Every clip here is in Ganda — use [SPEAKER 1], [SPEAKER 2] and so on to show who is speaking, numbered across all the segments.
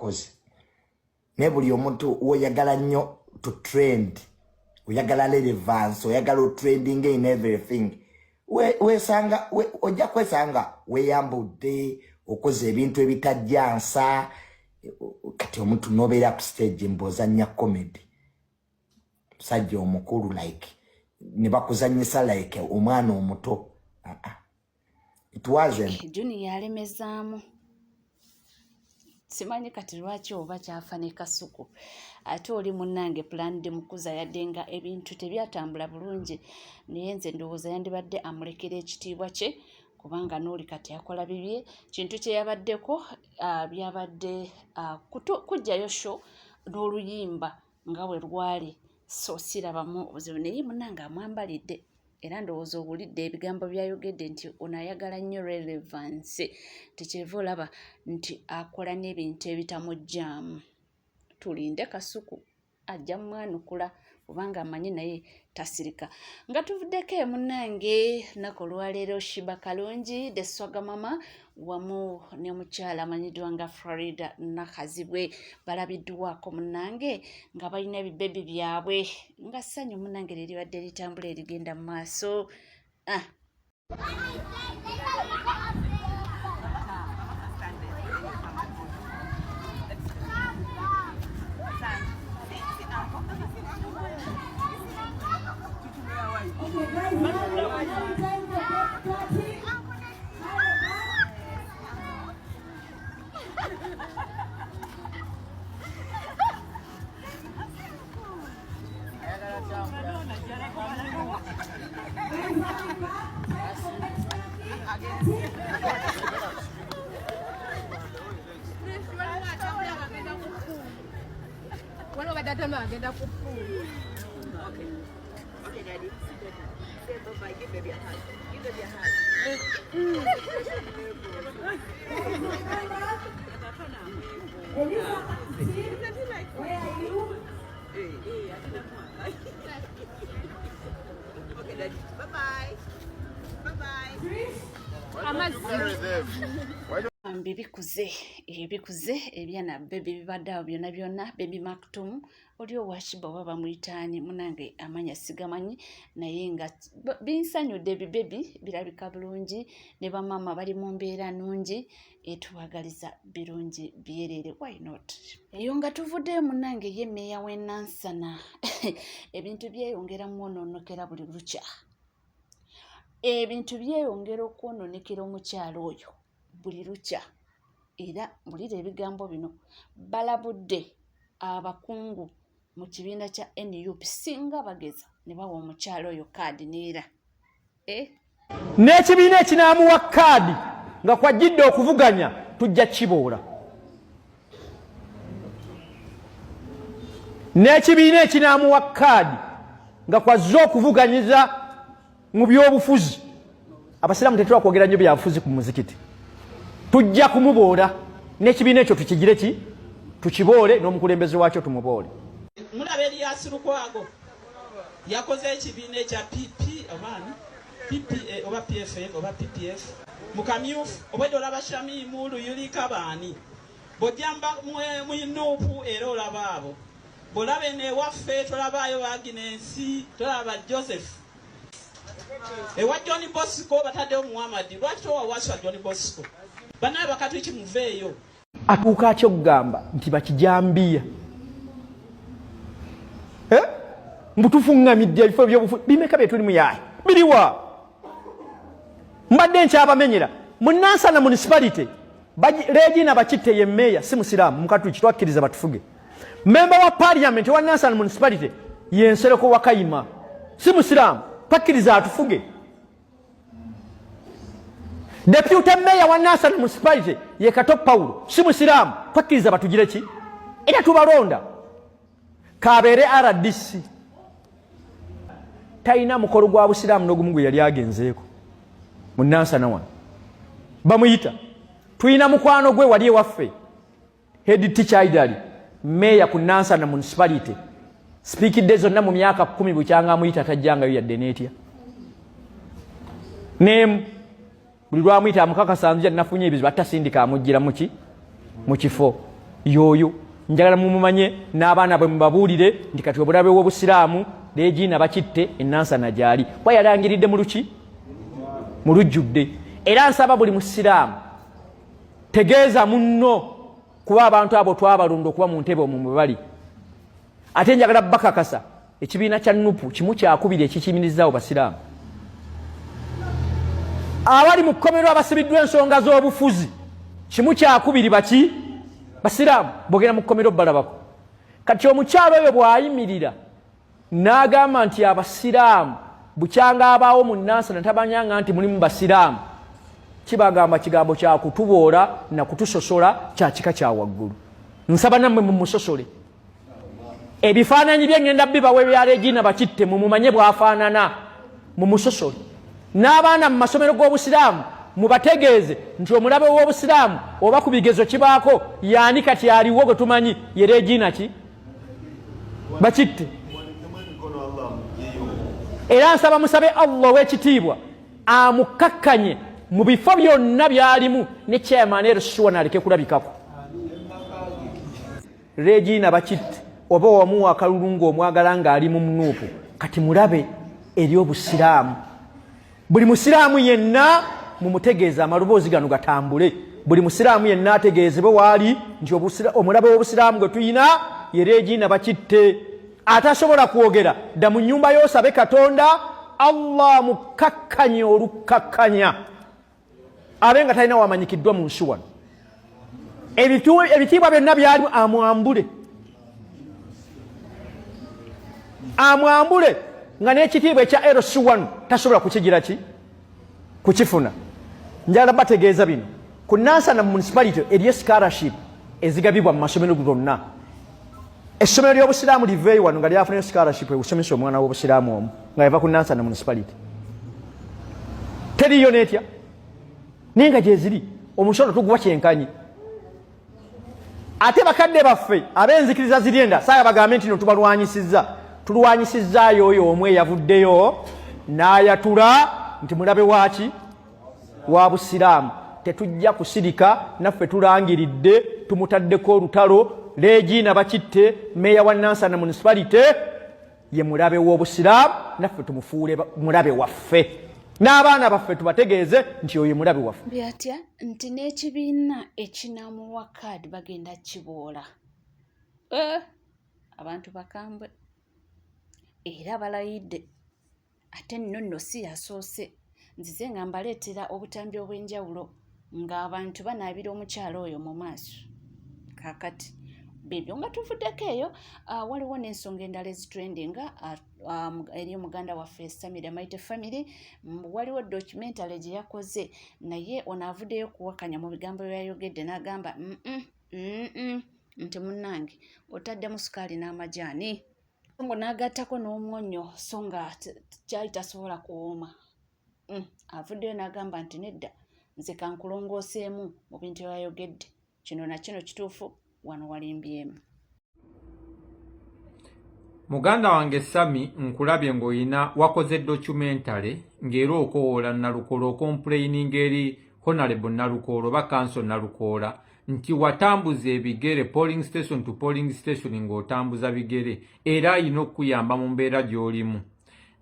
[SPEAKER 1] Koze naye buli omuntu woyagala nnyo to trend, oyagala relevance, oyagala otrending in everything, wesanga ojja kwesanga weyambudde, okoze ebintu ebitajjansa. Kati omuntu nobeera ku stage mbwozannya comedy, musajja omukulu, like ne bakuzannyisa like omwana omuto. Ah, ah. It wasn't.
[SPEAKER 2] Junior alemezaamu, simanyi kati lwaki oba kyafa ne Kasuku. Ate oli munnange Planned Mukuza, yadde nga ebintu tebyatambula bulungi, naye nze ndowooza yandibadde amulekera ekitiibwa kye, kubanga n'oli kati akola bibye. Kintu kye yabaddeko byabadde kuggyayo show n'oluyimba nga bwe lwali, so sirabamu obuzibu. Naye munnange amwambalidde, era ndowooza owulidde ebigambo by'ayogedde nti ono ayagala nnyo relevance, tekyeva olaba nti akola n'ebintu ebitamuggyaamu. Tulinde Kasuku ajja mwanukula, kubanga amanyi naye tasirika. Nga tuvuddeko, munnange, lunaku olwaleero Sheebah Kalungi, the Swagga Mama, wamu ne mukyala amanyiddwa nga Farida Nakazibwe balabiddwako, munnange, nga balina ebibebi byabwe, nga ssanyu, munnange, lye libadde litambula erigenda mu maaso, ah.
[SPEAKER 3] Okay, guys, now time for cake cutting. Hi, guys, hurry back. Time for cake cutting.
[SPEAKER 4] Waliwo badde atano agenda ku pool.
[SPEAKER 5] Okay, Daddy. Say bye-bye. Give baby a hug. Give baby a hug.
[SPEAKER 3] Elisa team, where are you?
[SPEAKER 5] Okay, Daddy. Bye-bye. Bye-bye.
[SPEAKER 3] Trish?
[SPEAKER 4] Amazzi.
[SPEAKER 2] Bambi bikuze, ebikuze ebyana baby bibadde awo byonna byonna. Baby Maktum oli owa Sheebah oba bamuyitaani, munange amanya sigamanyi, naye nga binsanyudde. Ebibebi birabika bulungi ne bamaama bali mu mbeera nnungi, etubagaliza birungi byereere, why not? Eyo nga tuvuddeyo, munnange, ye mmeeya w'e Nansana, ebintu byeyongera mwonoonekera buli lukya, ebintu byeyongera okwonoonekera omukyalo oyo buli lukya. Era mpulira ebigambo bino, balabudde abakungu mu kibiina kya NUP singa bageza ne bawa omukyalo oyo kaadi neera, eh?
[SPEAKER 6] N'ekibiina ekinaamuwa kaadi nga kwajjidde okuvuganya, tujja kiboola. N'ekibiina ekinaamuwa kaadi nga kwazze okuvuganyiza mu byobufuzi, abasiraamu tetula kwogera nnyo byabufuzi ku muzikiti, tujja kumuboola. N'ekibiina ekyo tukigire ki, tukiboole, n'omukulembeze waakyo tumuboole.
[SPEAKER 7] Mulaba Erias Lukwago yakoze ekibiina ekya PP obaani PPA oba PFF oba PPF mu kamyufu. Obwedde olaba Shamimu Luyulika baani bw'ojjamba mu NUP, era olaba abo bw'olaba eno ewaffe tolabaayo Baginensi, tolaba Joseph ewa John Bosco, bataddewo Muhamadi. Lwaki towa Waswa John Bosco? Banaye bakatwiki, muveeyo.
[SPEAKER 6] Atuuka atya okugamba nti bakijambiya? Eh? Mbutufuŋŋamidde ebifo ebyobufu bimeka bye tulimu? Yaayi biriwa? Mbadde nkyabamenyera mu Nansana Municipality, Regina Bakitte ye meeya, si musiraamu, mukatuliki, twakkiriza batufuge. Memba wa parliament wa Nansana Municipality ye Nsereko Wakayima, si musiraamu, twakkiriza atufuge. Deputy mayor wa Nansana Municipality ye Kato Paulo, si musiraamu, twakkiriza batugire ki, era tubalonda. Kabeere RDC talina mukolo gwa busiraamu n'ogumu gwe yali agenzeeko mu Nansana wano bamuyita. Tulina mukwano gwe wali ewaffe, head teacher Aidali, meeya ku Nansana Municipality, sipiikidde zonna mu myaka 10 bukyanga amuyita tajjangayo yadde neetya nemu. Buli lwamuyita amukakasa, nzija nafunye ebizibu, atasindika amuggira muki mu kifo. Yoyo njagala mumumanye n'abaana bwe mubabuulire nti kati obulabe w'obusiraamu Legiina Bakitte enansana gyali kuba yalangiridde mu luki mu lujjudde. Era nsaba buli musiraamu tegeeza munno, kuba abantu abo twabalonda okuba mu ntebe omwo mwe bali. Ate njagala bakakasa ekibiina kya Nupu kimu kyakubiri ekikiyimirizaawo basiraamu abali mu kkomero abasibiddwa ensonga z'obufuzi. Kimu kyakubiri baki basiraamu bogenda mu kkomero balabako. Kati omukyalo oyo bw'ayimirira n'agamba nti abasiraamu bukyanga abaawo mu Nansana tabanyanga nti mulimu basiraamu, kibagamba kigambo kya kutuboola na kutusosola kya kika kya waggulu. Nsaba nammwe mumusosole. Ebifaananyi bye ngenda bibawa ebya Regina Bakitte mumumanye bw'afaanana, mumusosole. N'abaana mu masomero g'obusiraamu mubategeeze nti omulabe w'obusiraamu oba ku bigezo kibaako yaani kati aliwo gwe tumanyi ye Regina ki Bakitte. Era nsaba musabe Allah ow'ekitiibwa amukkakkanye mu bifo byonna by'alimu ne chairman Ersuwa naleke kulabikako. Regina Bakitte oba wamuwa akalulu ng'omwagala ng'ali mu Nuupu, kati mulabe eri obusiraamu. Buli musiraamu yenna mumutegeeze, amaloboozi gano gatambule, buli musiraamu yenna ategeezebwe waali nti omulabe w'obusiraamu gwe tuyina ye Regina Bakitte. Atasobola kwogera dda mu nnyumba y'osabe Katonda Allah mukkakkanye olukkakkanya abe nga talina wamanyikiddwa mu nsi wano, ebitiibwa byonna byalimu amwambule, amwambule nga n'ekitiibwa ekya LC1 tasobola kukigira ki kukifuna. Njagala bategeeza bino ku Nansana municipality eriyo scholarship ezigabibwa mu masomero gonna. Essomero ly'obusiraamu liveeyo wano nga lyafunayo scholarship ekusomesa omwana w'obusiraamu omu nga yava ku Nansana municipality. Teriyo netya, naye nga gyeziri omusolo tuguwa kyenkanyi. Ate bakadde baffe ab'enzikiriza ziri enda saaya bagambe nti no tubalwanyisizza, tulwanyisizzaayo oyo omu eyavuddeyo n'ayatula nti mulabe waaki wa busiraamu. Tetujja kusirika, naffe tulangiridde tumutaddeko olutalo. Regina Bakitte meeya wa Nansana municipality ye mulabe w'obusiraamu, naffe tumufuule mulabe waffe n'abaana baffe tubategeeze nti oyo mulabe waffe.
[SPEAKER 2] Byatya nti n'ekibiina ekinamuwa kaadi bagenda kiboola. Abantu bakambwe era balayidde. Ate nno nno si yasoose, nzize nga mbaleetera obutambi obw'enjawulo ng'abantu banaabira omukyala oyo mu maaso. Kaakati bibyo nga tuvuddeko eyo, waliwo n'ensonga endala ezitrendinga eri omuganda waffe Samira Mighty Family. Waliwo documentary gye yakoze, naye ono avuddeyo kuwakanya mu bigambo byayogedde n'agamba nti munnange otaddemu sukaali n'amajaani ngo n'agattako n'omwonyo, so nga kyali tasobola kuwooma. Avuddeyo n'agamba nti nedda, nze kankulongooseemu mu bintu byayogedde, kino na kino kituufu, wano walimbyemu.
[SPEAKER 8] Muganda wange Sami, nkulabye ng'olina wakoze documentary ng'era okowoola Nalukoola, okomplaininga eri Honorable Nalukoola oba Kanso Nalukoola nti watambuza ebigere polling station to polling station ng'otambuza bigere, era alina okukuyamba mu mbeera gy'olimu.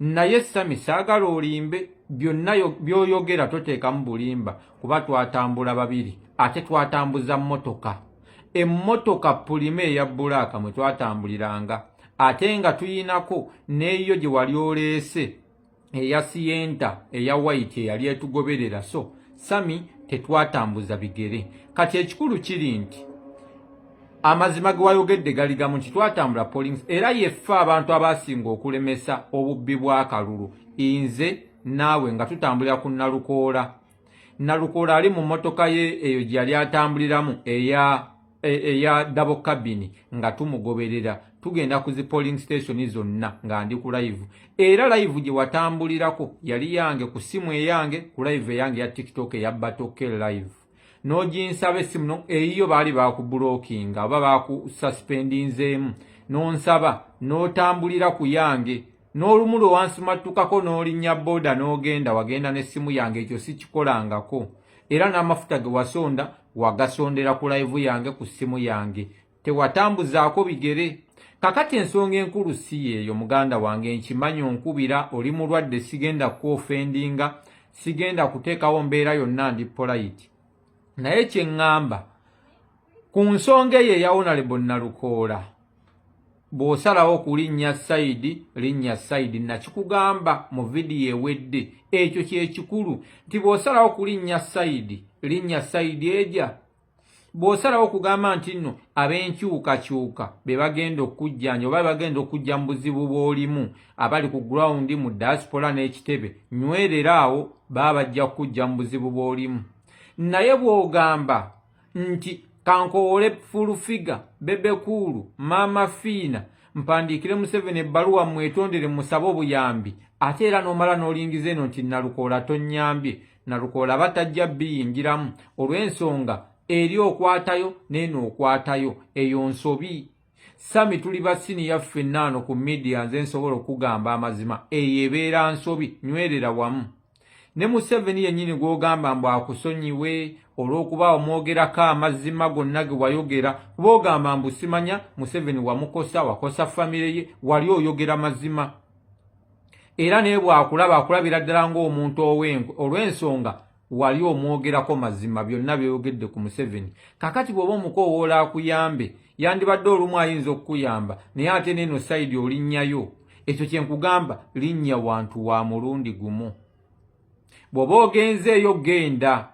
[SPEAKER 8] Naye Sami, saagala olimbe, byonna by'oyogera toteekamu bulimba, kuba twatambula babiri ate twatambuza mmotoka, emmotoka Pulima eya bbulaaka mwe twatambuliranga, ate nga tuyinako n'eyo gye wali oleese eya Sienta eya white eyali etugoberera. So Sami, tetwatambuza bigere. Kati ekikulu kiri nti amazima ge wayogedde gali gamu nti twatambula polling, era yeffe abantu abasinga okulemesa obubbi bw'akalulu, nze naawe nga tutambulira ku Nalukoola. Nalukoola ali mu mmotoka ye eyo gye yali atambuliramu eya double cabin, nga tumugoberera tugenda ku zi polling station zonna nga ndi ku live. Era live gye watambulirako yali yange ku simu eyange, ku live eyange ya TikTok eya Batoke live, n'oginsaba essimu no eyiyo baali bakubulokinga oba bakususpendinzeemu, n'onsaba n'otambulira ku yange. N'olumu lwe wansimattukako n'olinnya booda n'ogenda, wagenda n'essimu yange. Ekyo sikikolangako, era n'amafuta ge wasonda Wagasondera ku live yange ku ssimu yange, tewatambuzaako bigere. Kakati ensonga enkulu si yeeyo muganda wange, nkimanyi onkubira oli mulwadde, sigenda kuofendinga, sigenda kuteekawo mbeera yonna, ndi polite. Naye kye ŋŋamba ku nsonga eyo eya Honorable Nalukoola, bw'osalawo kulinnya sayidi, linnya sayidi. Nakikugamba mu vidiyo ewedde, ekyo kyekikulu nti bw'osalawo kulinnya sayidi, linnya sayidi eja. Bw'osalawo okugamba nti nno ab'enkyukakyuka be bagenda okukujjanja oba bagenda okujja mu buzibu bw'olimu, abali ku ground mu diaspora n'ekitebe, nywerera awo, baba bajja kukujja mu buzibu bw'olimu. Naye bw'ogamba nti kankowoole Full Figure, Bebe Cool, Maama Fiina, mpandiikire Museveni ebbaluwa mwetondere musabe obuyambi, ate era n'omala n'olingiza eno nti Nalukoola tonnyambye, Nalukoola batajja biyingiramu olw'ensonga eri okwatayo n'eno okwatayo, eyo nsobi. Sami, tuli ba siniya ffenna ano ku media, nze nsobola okugamba amazima, eyo ebeera nsobi. Nywerera wamu ne Museveni yennyini gw'ogamba mbu akusonyiwe olw'okuba omwogerako amazima gonna ge wayogera, kuba ogamba mbu simanya Museveni wamukosa, wakosa famire ye, wali oyogera mazima. Era naye bw'akulaba akulabira ddala ng'omuntu ow'enkwe olw'ensonga wali omwogerako mazima byonna by'oyogedde ku Museveni. Kakati bw'oba omukoowoola akuyambe, yandibadde olumu ayinza okukuyamba, naye ate n'eno sayidi olinnyayo. Ekyo kye nkugamba, linnya wantu wa mulundi gumu. Bw'oba ogenzeeyo genda,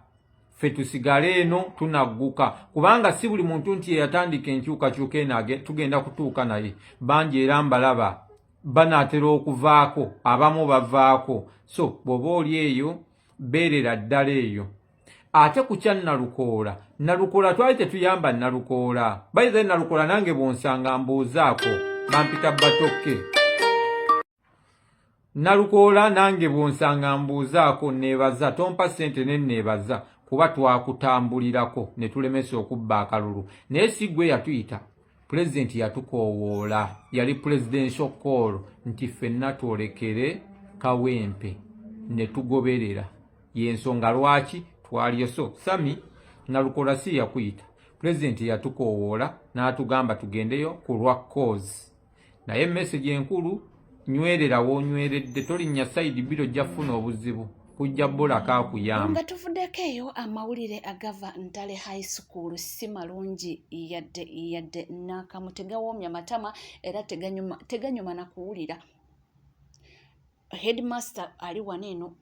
[SPEAKER 8] ffe tusigale eno tunagguka, kubanga si buli muntu nti yeyatandika enkyukakyuka eno tugenda kutuuka naye. Bangi era mbalaba banaatera okuvaako, abamu bavaako. So bw'oba oli eyo, beerera ddala eyo. Ate ku kya Nalukoola, Nalukoola twali tetuyamba Nalukoola. Bayize Nalukoola nange bw'onsanga mbuuzaako, bampita Batokke. Nalukoola nange bw'onsanga mbuuzaako, neebaza, tompa ssente ne neebaza kuba twakutambulirako ne tulemesa okubba akalulu. Naye si ggwe yatuyita, pulezidenti yatukoowoola, yali presidential call nti ffenna twolekere Kawempe ne tugoberera. Y'ensonga lwaki twaliyo. So Sami, Nalukoola si yakuyita, pulezidenti yatukoowoola n'atugamba tugendeyo ku lwa cause. Naye message enkulu, nywerera w'onyweredde, tolinnya sayidi bbiri, ojja kufuna obuzibu, kujja bbulako akuyamba.
[SPEAKER 2] Nga tuvuddeko eyo, amawulire agava Ntale High School si malungi yadde yadde n'akamu, tegawoomya matama era teganyuma, teganyuma na kuwulira. Headmaster ali wano eno,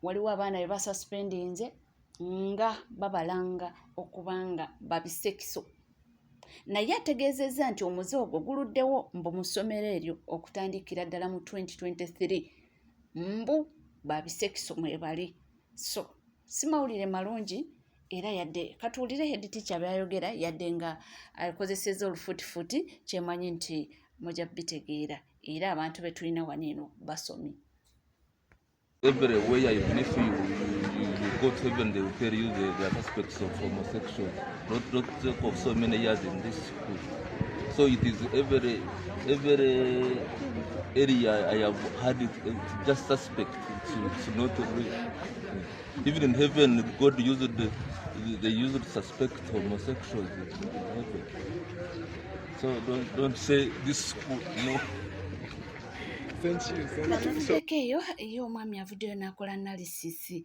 [SPEAKER 2] waliwo abaana be basuspendinze nga babalanga okuba nga babisekiso, naye ategeezezza nti omuze ogwo guluddewo mbu mu ssomero eryo okutandikira ddala mu 2023, mbu babisekiso mwebali. So si mawulire malungi era yadde katuwulire head teacher byayogera, yadde nga akozesezza olufutifuti, kyemanyi nti mujja bitegeera era abantu be tulina wano eno basomi.
[SPEAKER 9] Everywhere, even if you go to heaven, they will tell you the aspects of homosexuals. Not of so many years in this school. So it is every area I have had it, it's just suspect. It's not real. Even in heaven, God used the, they used suspect homosexuals in heaven. So don't say this school, no.
[SPEAKER 2] Nga tuvuddeko eyo, ye omwami avuddeyo n'akola analysis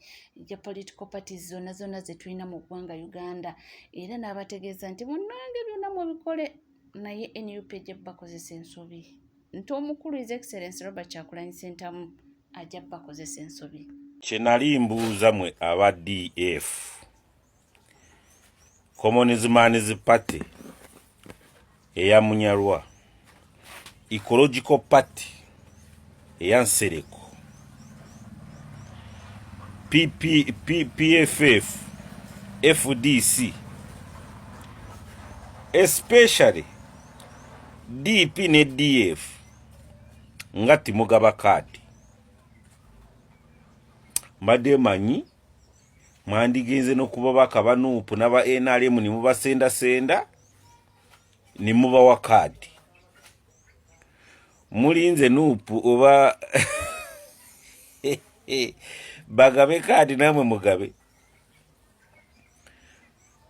[SPEAKER 2] ya political parties zonna zonna ze tulina mu ggwanga Uganda, era n'abategeeza nti munnange byonna mubikole, naye NUP ejja bakozesa ensobi, nti omukulu His Excellence Robert Kyagulanyi Ssentamu ajja bakozesa ensobi.
[SPEAKER 10] Kye nali mbuuza mwe aba DF, Communist Man's Party eya Munyarwa, Ecological Party eya Nsereko, PP, P, PFF, FDC, especially DP ne DF, nga timugaba kaadi. Mbadde manyi mwandigenze n'okubabaka ba NUP n'aba NRM ne mubasendasenda ne mubawa kaadi. Mulinze NUP oba bagabe kaadi namwe mugabe?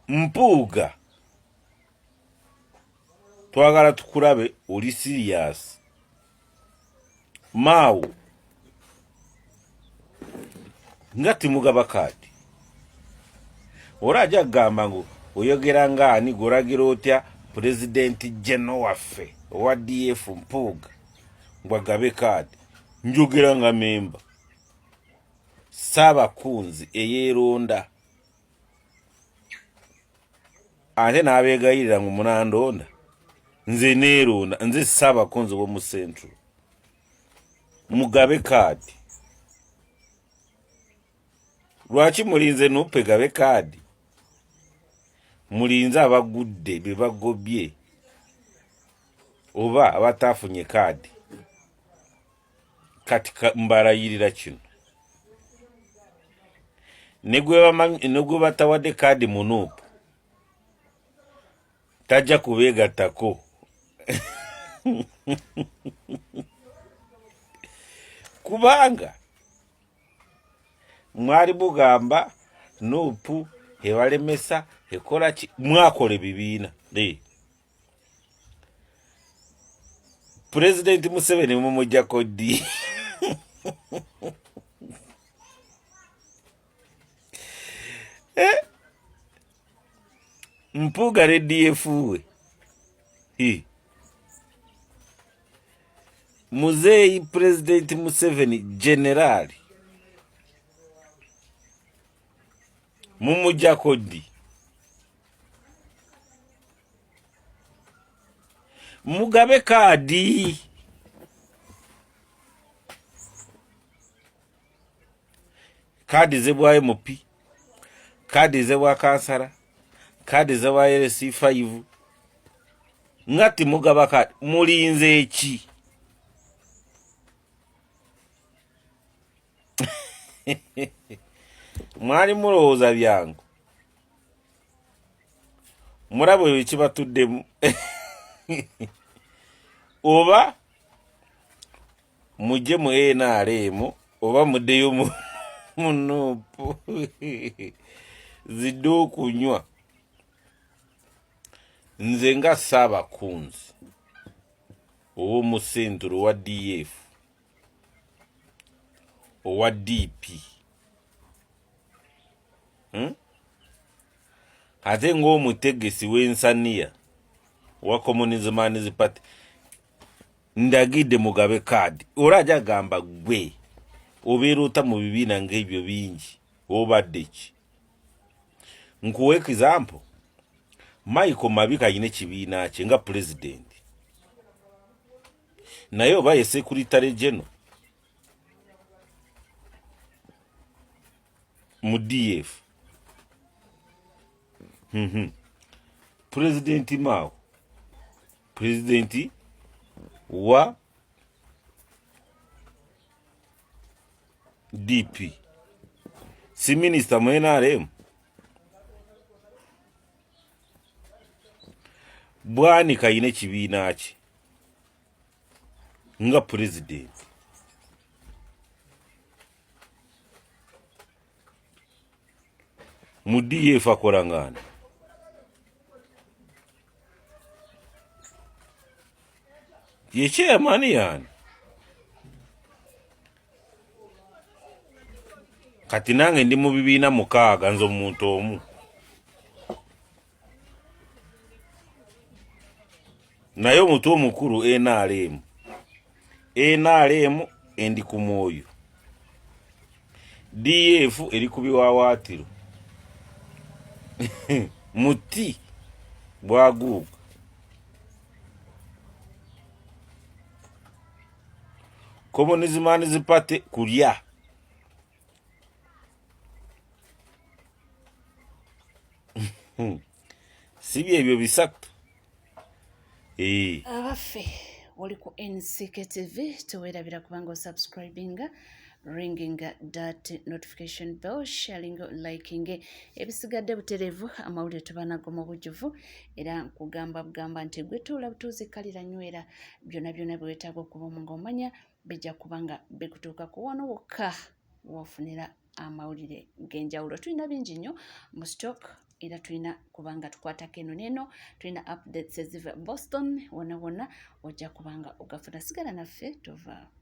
[SPEAKER 10] Mpuuga twagala tukulabe oli siriyasi maawo nga timugaba kaadi ora ajja kugamba ngu oyogera nga ani goragira otya pulezidenti geno waffe owa df mpuuga ngu agabe kaadi njogera nga memba saabakunzi eyeeronda ate n'abeegayirira ngu munandonda nze neeronda nze saabakunzi w'omu central mugabe kaadi lwaki mulinze nupe gabe kaadi mulinze abagudde be bagobye oba abataafunye kaadi kati mbalayirira kino ne gwe batawadde kaadi mu nuupu tajja kubeegattako kubanga mwali mugamba nuupu ebalemesa ekola ki mwakola ebibiina Pulezidenti Museveni mumujjako ddi? Eh? Mpuuga ne DF we Muzeeyi Pulezidenti Museveni generaali mumujjako ddi? Mugabe kaadi kaadi zebwa mp kaadi zebwa kansala kaadi zebwa lc5 nga timugaba kaadi mulinze eki mwali mulowooza byangu muraba oyo ekibatuddemu oba mujje mu nrm oba muddeyo mu nupu zidde okunywa nze nga saabakunzi ow'omusenturo owa df owa dp hmm? Ate ng'omutegesi w'ensaniya owa Communism Man's Party ndagidde mugabe kaadi ora aja agamba gwe obeera ota mu bibiina ng'ebyo bingi obadde ki nkuwa example Michael Mabika alina ekibiina kye nga pulezidenti naye oba ye sekuritale geno mu df mhm. Pulezidenti Mao pulezidenti wa dp si minisita mu nrm Bwanika ayina ekibiina kye nga pulezidenti mu df akola ngani ye chairman yani kati nange ndi mu bibiina mukaaga nze omuntu omu naye omutwe omukulu nrm nrm endi ku mwoyo df eri ku biwawaatiro muti bwaguuga Communism and Party kulya si byebyo bisatu eh.
[SPEAKER 2] Abaffe oli ku NCK TV tewerabira kubanga osubscribinga ringing that notification bell sharing liking ebisigadde buterevu amawulire tubanago mu bujjuvu era nkugamba bugamba nti gwe tuula butuuzi kalira nywera byonna byonna byewetaaga okuba omu nga omanya bijja kuba nga bikutuuka ku wano wokka wofunira amawulire g'enjawulo tulina bingi nnyo mu stock. Era tulina kubanga tukwatako eno neeno, tulina updates eziva Boston, wona wona ojja kubanga ogafuna. Sigala naffe, tovaawo.